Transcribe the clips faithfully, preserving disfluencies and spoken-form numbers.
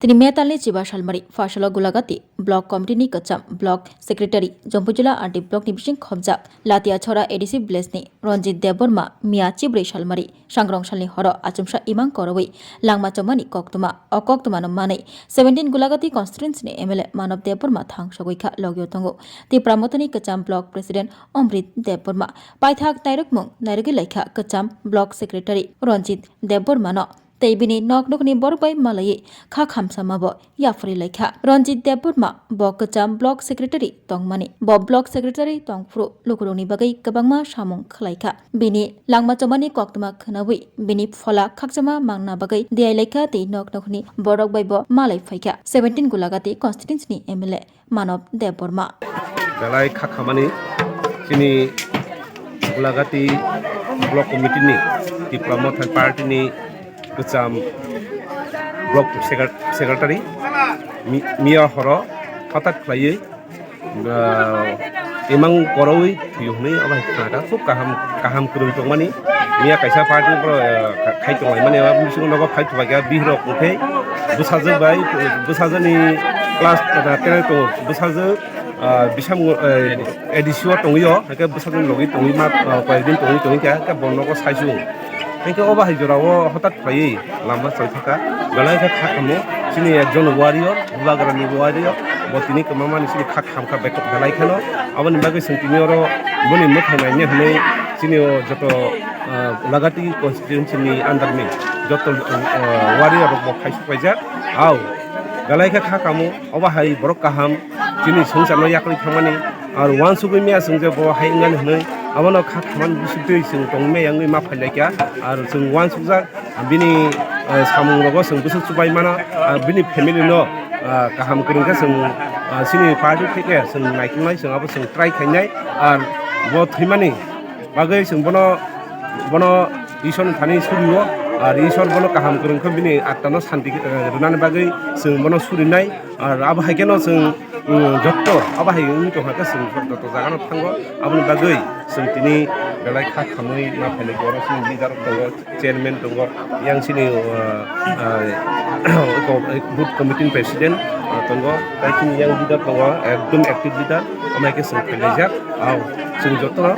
Tini May talni chiba salmari, Phasalo Gulagati Block Committee ni kwcham Block Secretary, Jompujula R D Block ni bising khobjak Latiachora A D C village ni Ranjit Debbarma miya chibrwi salmari, sangrong salni horo achomsa imang korowi langma chomani koktwma. O koktwmano manwi seventeen Gulagati constituency ni M L A Manob Debbarma thang sogwi kha, logio tongo Tipra Motha ni kwcham Block President Omrit Debbarma. Paithak nairwkmung nairwgwi laikha kwcham Block Secretary Ranjit Debbarmano. Tei bini nok nokni borok bai malaiwi kha khamsama bo yapharwi laikha. Ranjit Debbarma bo kwcham Block Secretary tongmani. Bo Block Secretary tongphuru lukurokni bagwi kwbangma samung khwlaikha. Bini langma chomani koktwma khwnawi bini phola khakchangma mangna bagwi diyai laikha tei nok nokni borok bai bo malai phaikha. Seventeen Gulagati constituency ni M L A Manob Debbarma. Belai kha khamani chini Gulagati Block Committee ni Tipra Motha Party ni kwcham Block Secre-, Secretary mi-, miya horo hothat khlaiwi, ah, imang korowi thwiyo hwnwi abo hai khna kha. Khub kaham, kaham kwrwng tongmani. Miya kaisa party ni borok, ah, khai tonglaimani, abo bisingo nogo phai thubaikha bihirok wngkhe bwsajwk bai, bwsajwkni class, ah, ten tongo, bwsajwk, ah, bisam, ah, A D C o tongwi o, hwnkhe bwsajwkni logi tongwi ma, ah, koyekdin tongwi tongwi kha, hwnkhe bo nogo saisung. Hwnkhe obo hai jorao hothat khlaiwi lama choi thaka, belai khe kha kamo chini ekjon warrior, bubagrani warrior, bo tini kwmamani chini kha khamkha bek-, belai kheno. Aboni bagwi chwng tini oro boni mwthang naina hwnwi chini o joto, ah, Gulagati constituency ni under ni joto, ah, warrior rok bo khaisuk paijak. Au, belai khe kha kamo, obo hai borok kaham chini swngcharno yakrwi thangmani. Ar uansugwi maya chwng je bo hai wngnani hwnwi abono kha khamani bisingtwi chwng tongmaya wngwi ma phailaikha. Ar chwng uansukjak bini, eh, samungrogo chwng bwswk chubaimano, ah, bini family no, ah, kaham kwrwng khe chwng, ah, chini party theke chwng naikolnai, chwng abo chwng try khainai. Ar bo thwimani bagwi chwng bono, bono Isor ni thani surio, ar Isor bono kaham kwrwng khe bini atma no santi, eh, rwnani bagwi chwng bono surinai. Ar abo hai kheno chwng, mm, jotto abo hai wngwi tongkha khe chwng jotto jaga no thango. Aboni bagwi chwng tini belai kha khamwi ma phailai oro chini leader tongo, chairman tongo, yang chini, uh, uh, booth committee ni president, uh, tongo, tai chini yang leader tongo, ekdom active leader, omo hai khe chwng phailaijak. Au, chwng jotono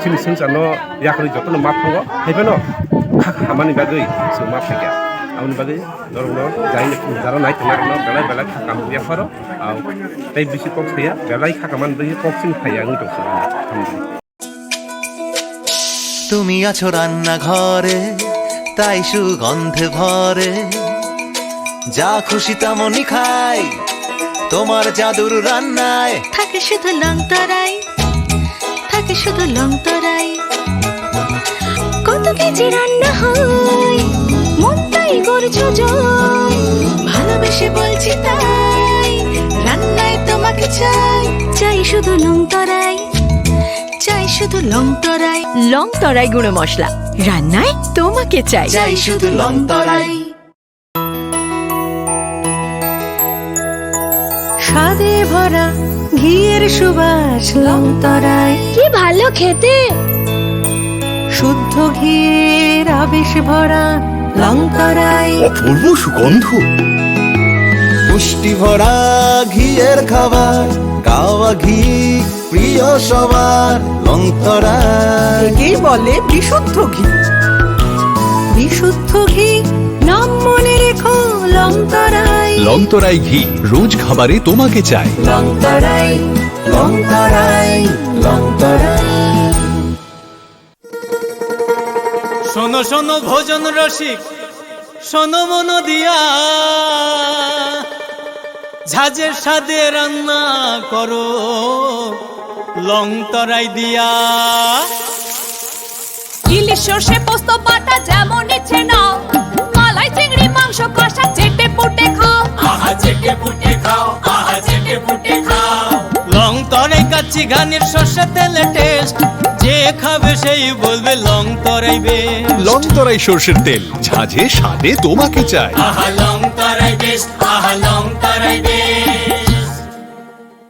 chini swngcharno yakarwi jotono ma thango, hai phano kha khamani bagwi chwng ma phaikha. Aboni bagwi norokno jai jara nai tongnairokno belai belai kha kaham yapharo. Au, tei bisi kok saya, belai kha khamani bagwi kok chini phaiya wngwi tongkha. Hamdi. তুমি আছো রান্নাঘরে, তাই সুগন্ধে ভরে। যা খুশি তেমনই খাই, তোমার জাদুর রান্নায়। থাকে শুধু লং তরাই, থাকে শুধু লং তরাই। কত কেজি রান্না হয়, মনটাই করছো জয়। ভালোবেসে বলছি তাই, রান্নায় তোমাকে চাই। চাই শুধু লং তরাই, চাই শুধু লং তরাই। লং তরাই গুঁড়ো মশলা, রান্নায় তোমাকে চাই। চাই শুধু লং তরাই। স্বাদে ভরা ঘিয়ের সুবাস লং তরাই। কি ভালো খেতে! শুদ্ধ ঘিয়ের আবেশ ভরা লং তরাই। অপূর্ব সুগন্ধ। পুষ্টি ভরা ঘিয়ের খাবার, গাওয়া ঘি প্রিয় সবার লং তরাই। একেই বলে বিশুদ্ধ ঘি। বিশুদ্ধ ঘি, নাম মনে রেখো লং তরাই। লং তরাই ঘি, রোজ খাবারে তোমাকে চাই। লং তরাই, লং তরাই, লং তরাই। শোনো শোনো ভোজন রসিক, শোনো মন দিয়া, ঝাঁঝের স্বাদে রান্না করো লং তরাই দিয়া। ইলিশ সর্ষে পোস্ত বাটা যেমন ইচ্ছে নাও, মালাই চিংড়ি মাংস কষা চেটে পুটে খাও। আহা চেটে পুটে খাও, আহা চেটে পুটে খাও। লং তরাই কাচ্চি ঘানির সর্ষে তেলে টেস্ট, যে খাবে সেই বলবে লং তরাই বেশ। লং তরাই সর্ষের তেল, ঝাঁঝে স্বাদে তোমাকে চাই। আহা লং তরাই বেশ, আহা লং তরাই বেশ।